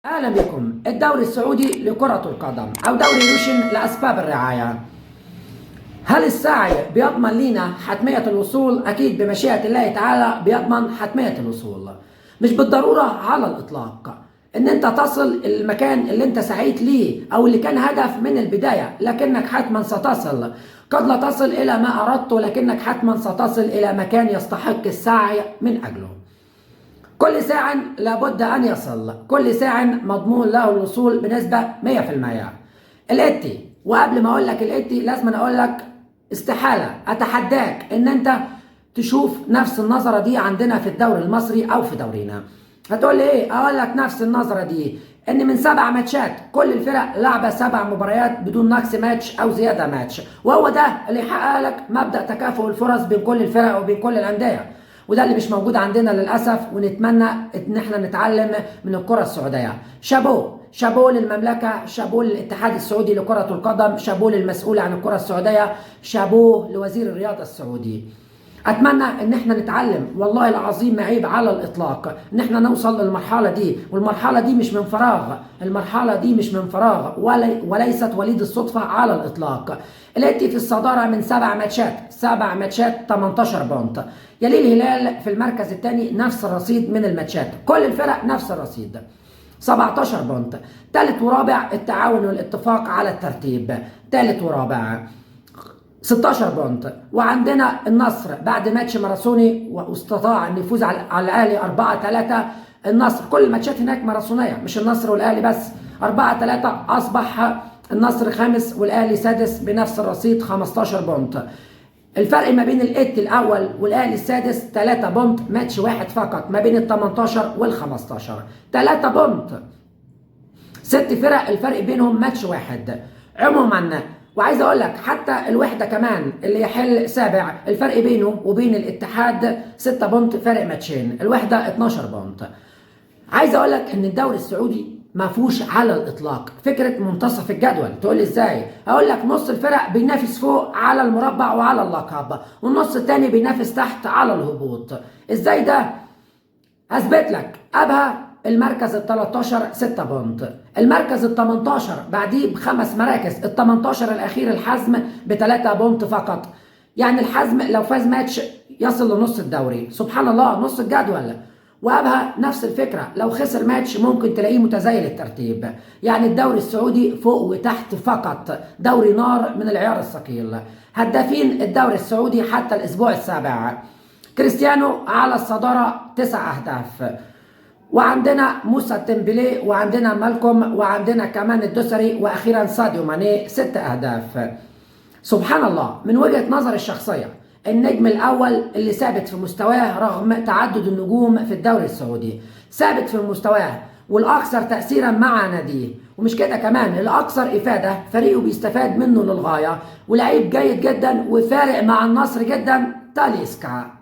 اهلا بكم. الدوري السعودي لكرة القدم او دوري روشن لاسباب الرعاية. هل السعي بيضمن لينا حتمية الوصول؟ اكيد بمشيئة الله تعالى بيضمن حتمية الوصول. مش بالضرورة على الاطلاق ان انت تصل المكان اللي انت سعيت ليه او اللي كان هدف من البداية، لكنك حتما ستصل. قد لا تصل الى ما اردته، لكنك حتما ستصل الى مكان يستحق السعي من اجله. كل ساع لابد أن يصل، كل ساع مضمون له الوصول بنسبة 100%. الاتي، وقبل ما أقول لك الاتي لازم أقول لك استحالة أتحداك إن أنت تشوف نفس النظرة دي عندنا في الدوري المصري أو في دورينا. هتقول لي إيه؟ أقول لك نفس النظرة دي إن من 7 ماتشات كل الفرق لعبة 7 مباريات بدون نقص ماتش أو زيادة ماتش، وهو ده اللي يحقق لك مبدأ تكافؤ الفرص بين كل الفرق وبين كل الأندية، وده اللي مش موجود عندنا للأسف، ونتمنى إن احنا نتعلم من الكرة السعودية. شابوه شابوه للمملكة، شابوه للاتحاد السعودي لكرة القدم، شابوه للمسؤول عن الكرة السعودية، شابوه لوزير الرياضة السعودي. أتمنى إن احنا نتعلم، والله العظيم ما عيب على الإطلاق إن احنا نوصل للمرحلة دي، والمرحلة دي مش من فراغ، المرحلة دي مش من فراغ وليست وليد الصدفة على الإطلاق. الاتي في الصدارة من 7 ماتشات، 7 ماتشات 18 point. يلي الهلال في المركز الثاني نفس الرصيد من الماتشات، كل الفرق نفس الرصيد 17 point. ثالث ورابع التعاون والاتفاق على الترتيب، ثالث ورابع 16 point. وعندنا النصر بعد ماتش ماراثوني واستطاع ان يفوز على الاهلي 4-3. النصر كل الماتشات هناك ماراثونيه، مش النصر والاهلي بس، 4-3 اصبح النصر خامس والاهلي سادس بنفس الرصيد 15 point. الفرق ما بين الات الاول والاهلي السادس 3 point، ماتش واحد فقط ما بين ال 18 وال 15، 3 point. 6 فرق الفرق بينهم ماتش واحد. عموما وعايز اقول لك حتى الوحدة كمان اللي يحل سابع الفرق بينه وبين الاتحاد 6 point، فرق ماتشين، الوحدة 12 point. عايز اقول لك ان الدوري السعودي ما فيهوش على الاطلاق فكرة منتصف الجدول. تقول لي ازاي؟ اقول لك نص الفرق بينافس فوق على المربع وعلى اللقب، والنص الثاني بينافس تحت على الهبوط. ازاي ده؟ اثبت لك. ابها المركز ال 13 6 point، المركز ال 18 بعديه ب5 مراكز، ال 18 الاخير الحزم ب3 point فقط. يعني الحزم لو فاز ماتش يصل لنص الدوري، سبحان الله نص الجدول. وابها نفس الفكرة، لو خسر ماتش ممكن تلاقيه متزايل الترتيب. يعني الدوري السعودي فوق وتحت فقط، دوري نار من العيار الثقيل. هدافين الدوري السعودي حتى الاسبوع السابع، كريستيانو على الصدارة 9 اهداف، وعندنا موسى تيمبلي، وعندنا مالكوم، وعندنا كمان الدوسري، واخيرا ساديو ماني 6 اهداف. سبحان الله، من وجهة نظري الشخصية النجم الاول اللي ثابت في مستواه رغم تعدد النجوم في الدوري السعودي، ثابت في مستواه والاكثر تأثيرا مع ناديه، ومش كده كمان الاكثر افادة، فريقه بيستفاد منه للغاية، ولعيب جيد جدا وفارق مع النصر جدا، تاليسكا.